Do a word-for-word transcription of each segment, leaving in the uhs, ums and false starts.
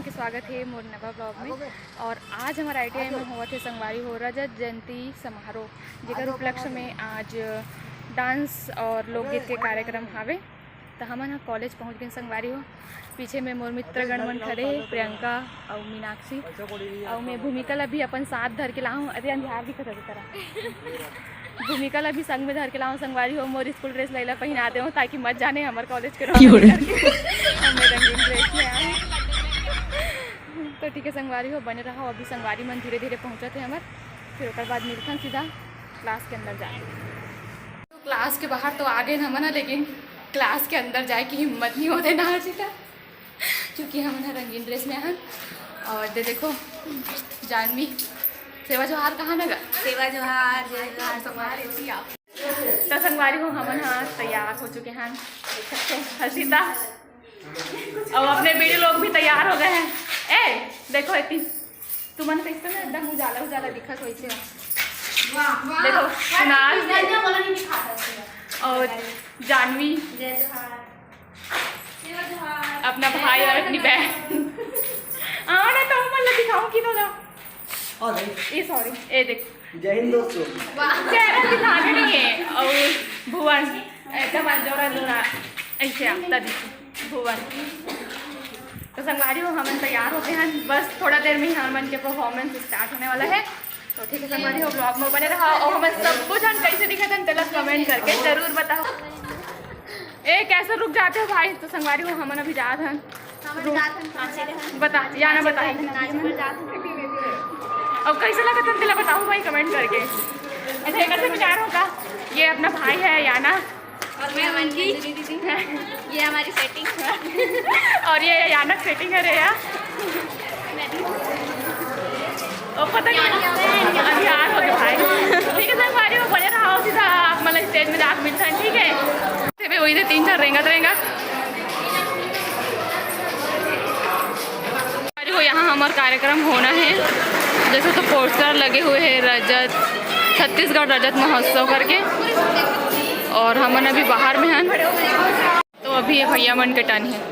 के स्वागत हे मोर नवा vlog में। और आज हमर आई टी आई में होवत हे संगवारी हो रजत जयंती समारोह, जेकर उपलक्ष्य में आज dance और लोकगीत के कार्यक्रम हावे। त हमन ह कॉलेज पहुँच गेन संगवारी हो। पीछे में मोर मित्रगण मन खड़े हे, प्रियंका अउ मीनाक्षी, अउ मैं भूमिका ला भी अपन साथ धर के लाहूँ। अरे अंधियार दिखत हे तोरा। भूमिका ला भी संग में धर के लाहूँ संगवारी हो। मोर स्कूल ड्रेस लैला पहिना देहूँ, ताकि मत जाने हमर कॉलेज के क्यों रे? रंगीन ड्रेस में आए। तो ठीक है संगवारी हो, बने रहो। अभी संगवारी मन धीरे धीरे पहुँचत हे हमर, फिर ओकर बाद मिलथन सीधा क्लास के अंदर जाके। तो क्लास के बाहर तो आ गए हमन ह, लेकिन क्लास के अंदर जाए की हिम्मत नहीं होते ना हर्षिता, क्योंकि हमन ह रंगीन ड्रेस में हन। और दे देखो जानवी, सेवा जोहार कहा ना गा? सेवा जोहार, जय जोहार, संगवारी हो। तो संगवारी हो, हमन ह तैयार हो चुके हैं, देख सकते हो हर्षिता, और अपने बीड़ी लोग भी तैयार हो गए हैं। ए देखो इतनी तुमन कैसे ना एकदम उजाला उजाला दिखत हो इसे। वाह, वाह। देखो, वाह, कुणाल। धनिया वाला नहीं दिखाता है। और जानवी। जय जोहार। जय जोहार। अपना भाई और अपनी बहन। हाँ ना, तो मन दिखाऊं कि तो ना। और भाई। ए सॉरी, ए देख। जय हिंद दोस्तों। वाह। चेहरा दिखाने नहीं है। और भुवन, एकदम अंजोरा अंजोरा, ऐसे आता दिखे। भुवन। तो संगवारी हो, हमन तैयार होते हैं, बस थोड़ा देर में ही हमन के परफॉर्मेंस स्टार्ट होने वाला है। तो ठीक है संगवारी हो, vlog में बने रहो और हमन सब कुछ हम कैसे दिखत हन तेला कमेंट करके जरूर बताओ। ए कैसे रुक जाते हो भाई? तो संगवारी हो, हमन अभी जात हन। हमन जात हन, नाचे रहन। बता, या ना बता। नाचे रहन। और कैसे लगत हन तेला बताओ भाई कमेंट करके। अच्छा, एक अच्छा विचार होगा, ये अपना भाई है याना, और मैं मंजी। ये हमारी सेटिंग। और ये याना सेटिंग है रे यार। और पता नहीं, अभी यार हो गए भाई। ठीक है संगवारी हो, बने रहो सीधा, आप मतलब स्टेज में जाके मिलते हैं, ठीक है? ते भी वही थे, तीन चार रेंगत रेंगत। अरे हो, यहाँ हमारा कार्यक्रम होना है, जैसे तो पोस्टर लगे हुए हैं रजत, छत्तीसगढ़ रजत महोत्सव करके, और हमन अभी बाहर में हन। तो अभी ये भैया मन के टर्न है।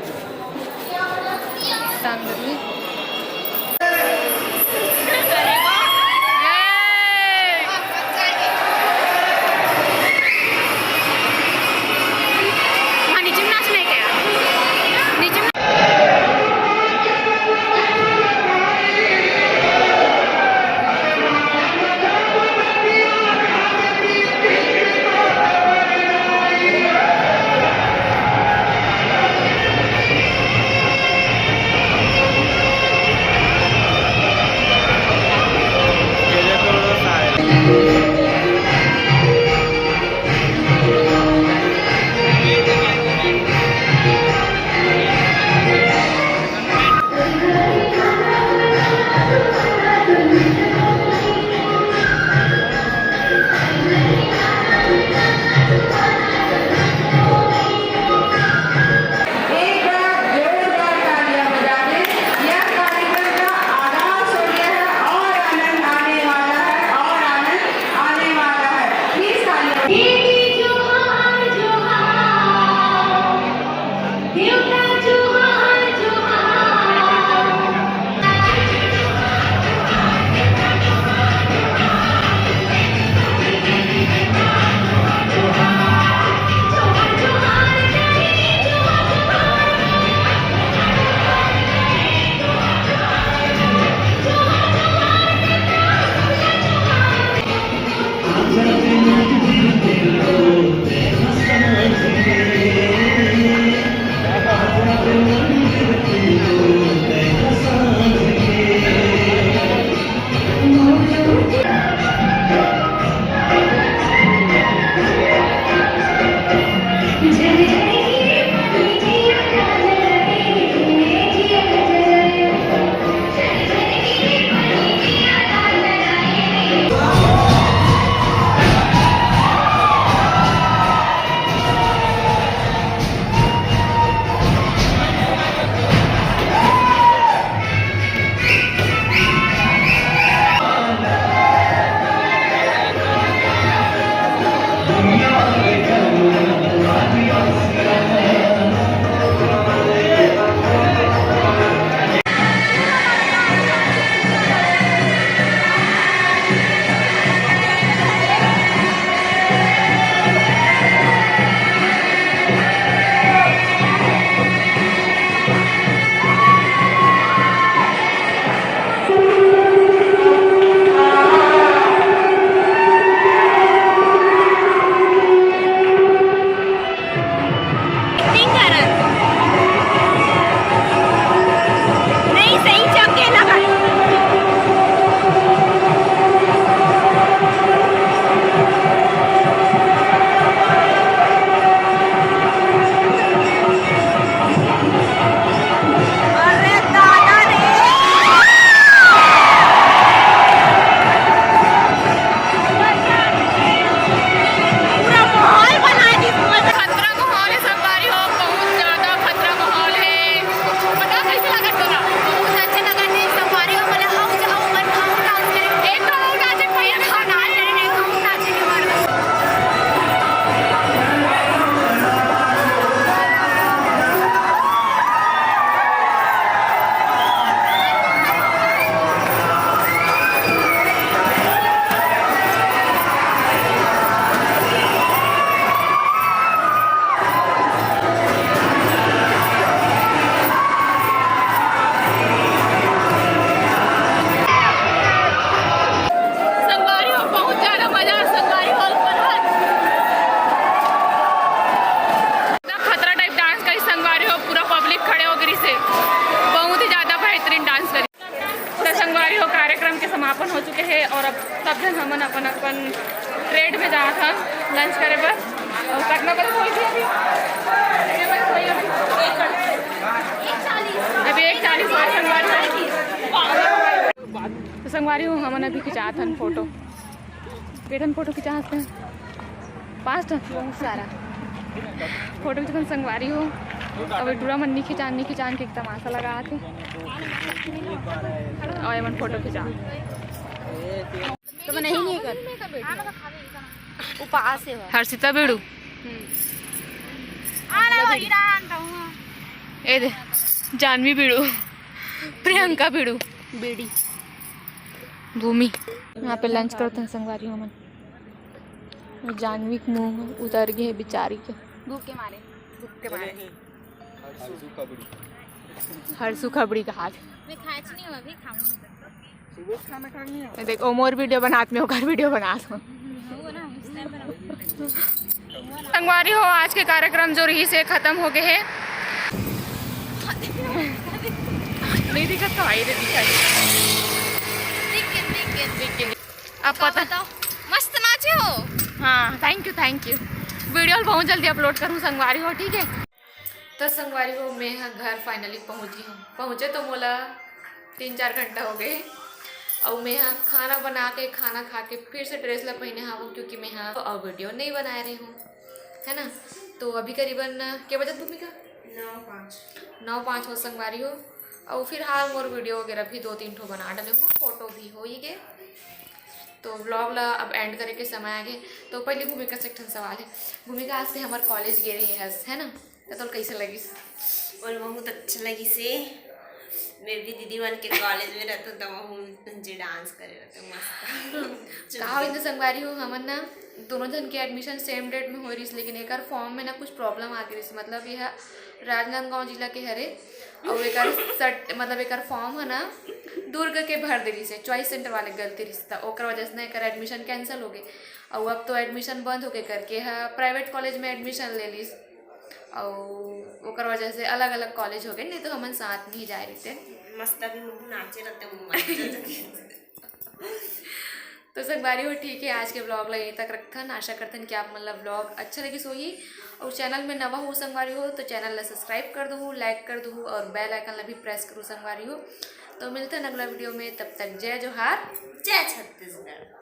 हमन अपन अपन ट्रेड में जात हन लंच करे बर। और कतना बजे होई थी अभी? अभी एक चालीस होय संगवारी हो। तो संगवारी हो, हमन अभी खिंचात हन फोटो। केठन फोटो खिंचात हन? पाँच ठन। बहुत सारा। फोटो खिंचात हन संगवारी हो। अब टूरा मन नी खिंचान, नी खिंचान के एक तमाशा लगा आथे। और एमन फोटो खिंचा। तो बनाही नहीं कर। उपास है वो। हर्षिता बिड़ू। ए दे, जानवी बिड़ू, प्रियंका बिड़ू, बीड़ी। भूमि। यहाँ पे लंच करत हन संगवारी हमन। जानवी के मुंह उतर गे हे बेचारी के। भूख के मारे। भूख के मारे। हर्षु खबड़ी का हाथ। मैं खाए नहीं हूँ, अभी खाऊंगी। ये देख, ओ मोर वीडियो बनात में ओकर वीडियो बनात हो। संगवारी हो, आज के कार्यक्रम जो रहिस हे खत्म हो गए हे। नहीं दिखत तो आई रे, दिखा। अब पता। बताओ, मस्त नाचे हो। हाँ, thank you, thank you. Video बहुत जल्दी अपलोड करूँ संगवारी हो, ठीक है? तो संगवारी हो, मैं ह घर फाइनली पहुँची हूँ। पहुँचे तो मोला तीन चार घंटा हो गए। अउ मैं ह खाना बना के, खाना खा के फिर से ड्रेस ला पहिने हावों, क्योंकि मैं ह अउ वीडियो नहीं बनाए रही हूँ, है ना। तो अभी करीबन के बजत भूमिका? नौ पाँच। नौ पाँच हो संगवारी हो। अउ फिलहाल मोर वीडियो वगैरह भी दो तीन ठो बना डले हूँ, फोटो भी हो ही गए। तो व्लॉग ला अब एंड करे के समय आ गए। तो पहले भूमिका से एक ठन सवाल है। भूमिका, आज से हमार कॉलेज गे रही हस, है ना? तो तोला कैसे लगिस? और बहुत अच्छा लगिस हे। मैं भी दीदी मन के कॉलेज में रहता तो वहू जे डांस करे रहता मस्त। का होइस संगवारी हो, हमन ना दोनों जन के एडमिशन सेम डेट में हो रहिस, लेकिन एकर फॉर्म में ना कुछ प्रॉब्लम आ गइस। मतलब ये राजनांदगांव जिला के हरे, और एकर सट मतलब एकर फॉर्म है ना दुर्ग के भर दे रहिस हे, चॉइस सेंटर वाले गलती रहिस, त ओकर वजह से ना एकर एडमिशन कैंसिल हो गए। और अब तो एडमिशन बंद हो गए करके हा प्राइवेट कॉलेज में एडमिशन ले लिस। अउ ओकर वजह से अलग-अलग कॉलेज हो गए, नहीं तो हमन साथ में ही जाए रहिते। मस्त अभी मुंह नाचे रहते, मुंह मार जाते। तो संगवारी हो, ठीक है, आज के व्लॉग ला यहीं तक रखथन। आशा करथन कि आप मन ला व्लॉग अच्छा लगिस होही। और चैनल में नवा हो संगवारी हो तो चैनल ला सब्सक्राइब कर दो, लाइक कर दो और बेल आइकन ला भी प्रेस करो संगवारी हो। तो मिलथन अगला वीडियो में, तब तक जय जोहार, जय छत्तीसगढ़।